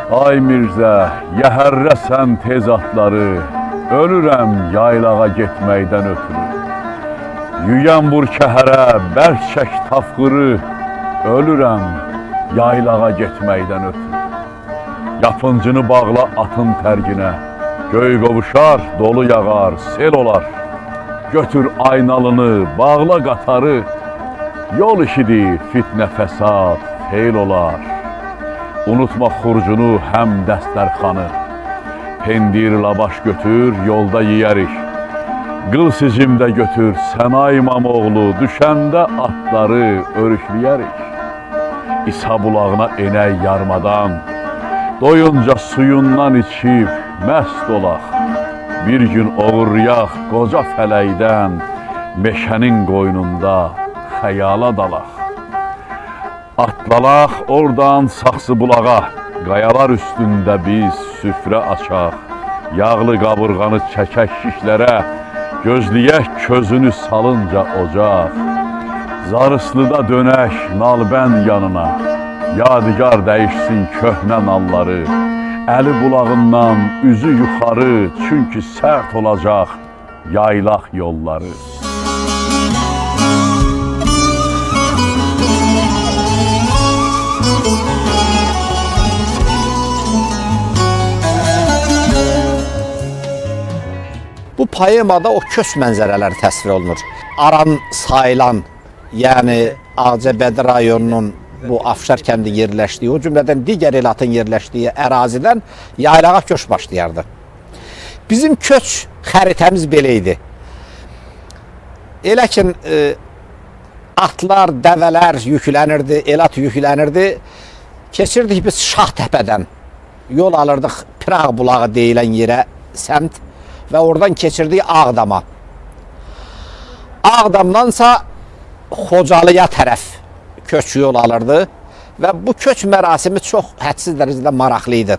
Ay Mirzə, yəhərrə sən tez atları, ölürəm yaylağa getməkdən ötürü. Yüyən vur kəhərə, bərk çək tafqırı, ölürəm yaylağa getməkdən ötürü. Yapıncını bağla atın tərginə, göy qovuşar, dolu yağar, sel olar. Götür aynalını, bağla qatarı, yol işidir, fitnə fəsad, feil olar. Unutma xurcunu, həm dəstərxanı. Pendir, lavaş götür, yolda yeyərik. Qıl sicim də götür, sən İmamoğlu, düşəndə atları örükləyərik. İsa bulağına enək yarmadan, doyunca suyundan içib məst olaq. Bir gün oğurlayaq qoca fələkdən, meşənin qoynunda xəyala dalaq. Atlanaq oradan saxsı bulağa, qayalar üstündə biz süfrə açaq. Yağlı qabırğanı çəkək şişlərə, gözləyək közünü salınca ocaq. Zarıslıda dönək nalbənd yanına, yadigar dəyişsin köhnə nalları. Əli bulağından üzü yuxarı, çünki sərt olacaq yaylaq yolları. Bu poemada o köç mənzərələri təsvir olunur. Aran sayılan, yəni Ağcabədi rayonunun bu Afşar kəndi yerləşdiyi, o cümlədən digər elatın yerləşdiyi ərazidən yaylağa köç başlayardı. Bizim köç xəritəmiz belə idi. Elə ki, atlar, dəvələr yüklənirdi, elat yüklənirdi. Keçirdik biz Şah Təpədən. Yol alırdıq Pirağ bulağı deyilən yerə səmt və oradan keçirdik Ağdama. Ağdamdansa Xocalıya tərəf köç yol alırdı və bu köç mərasimi çox hədsiz dərəcədə maraqlı idi.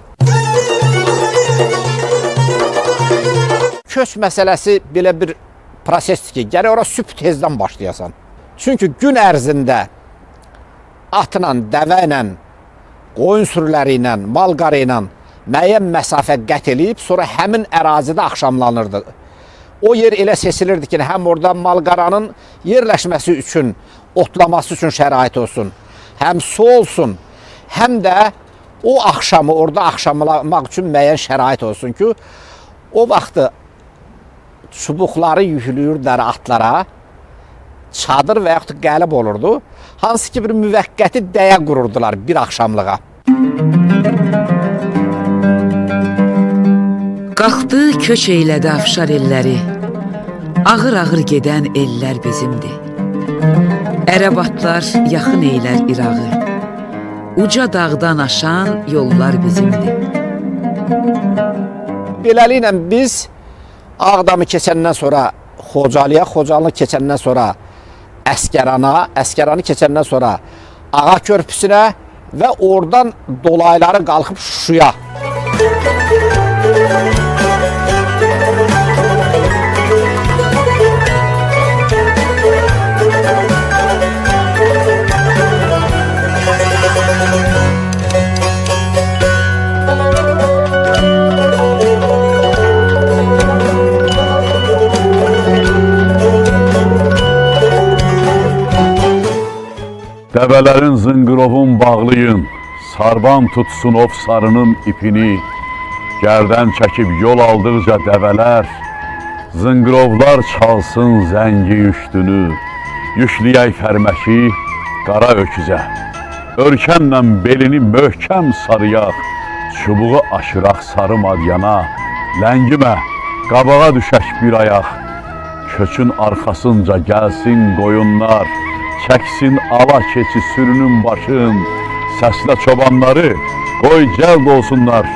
Köç məsələsi belə bir prosesdir ki, gərək ora sübh tezdən başlayasan. Çünki gün ərzində atla, dəvə ilə, qoyun sürüləri ilə, mal-qarı ilə müəyyən məsafə qət eləyib, sonra həmin ərazidə axşamlanırdı. O yer elə seçilirdi ki, həm orada mal-qaranın yerləşməsi üçün, otlaması üçün şərait olsun, həm su olsun, həm də o axşamı orada axşamlamaq üçün müəyyən şərait olsun ki, o vaxtı çubuqları yüklüyürdülər atlara, çadır və yaxud qəlib olurdu. Hansı ki bir müvəqqəti dəyə qururdular bir axşamlığa. Qalxdı, köç eylədi Afşar elləri. Ağır-ağır gedən ellər bizimdir. Ərəb atlar yaxın eylər İrağı. Uca dağdan aşan yollar bizimdir. Beləliklə biz Ağdamı keçəndən sonra Xocalıya, Xocalını keçəndən sonra Əsgərana, Əsgəranı keçəndən sonra Ağa körpüsünə və oradan dolayları qalxıb Şuşuya. Dəvələrin zınqırovun bağlayın, sarban tutsun of sarının ipini. Gərdən çəkib yol aldıqca dəvələr, zınqırovlar çalsın zəngi yüşdünü. Yükləyək fərməki qara öküzə. Örkənlə belini möhkəm sarıyaq, çubuğu aşıraq sarı madyana. Ləngimə, qabağa düşək bir ayaq. Köçün arxasınca gəlsin qoyunlar, çəksin ala keçi sürünün başın. Səslə çobanları, qoy cəld olsunlar.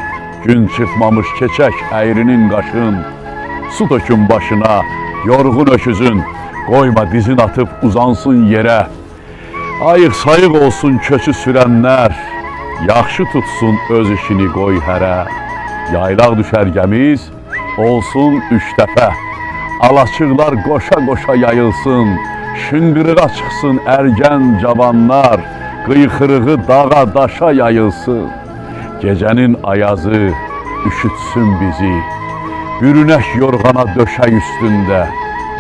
Gün çıxmamış keçək əyrinin qaşın. Su tökün başına, yorğun öküzün, qoyma dizin atıb uzansın yerə. Ayıq sayıq olsun köçü sürənlər, yaxşı tutsun öz işini qoy hərə. Yaylaq düşərgəmiz olsun üç dəfə. Alaçıqlar qoşa-qoşa yayılsın, şınqırığa çıxsın ərgən cavanlar, qıyxırığı dağa daşa yayılsın. Gecənin ayazı üşütsün bizi. Bürünək yorğana döşək üstündə.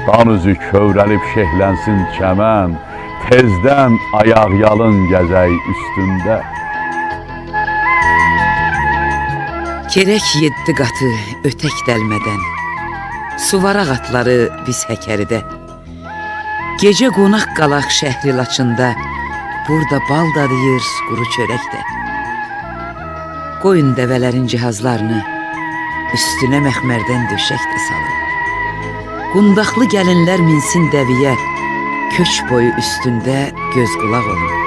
Dan üzü kövrəlib şehlənsin çəmən. Tezdən ayaq yalın gəzək üstündə. Kerək 7 qatı ötək dəlmədən. Suvaraq atları biz Həkəridə. Gecə qonaq qalaq şəhri Laçında. Burada bal dadıyır quru çörək də. Qoyun dəvələrin cihazlarını, üstünə məxmərdən döşək də salın. Qundaqlı gəlinlər minsin dəviyə, köç boyu üstündə göz qulaq olun.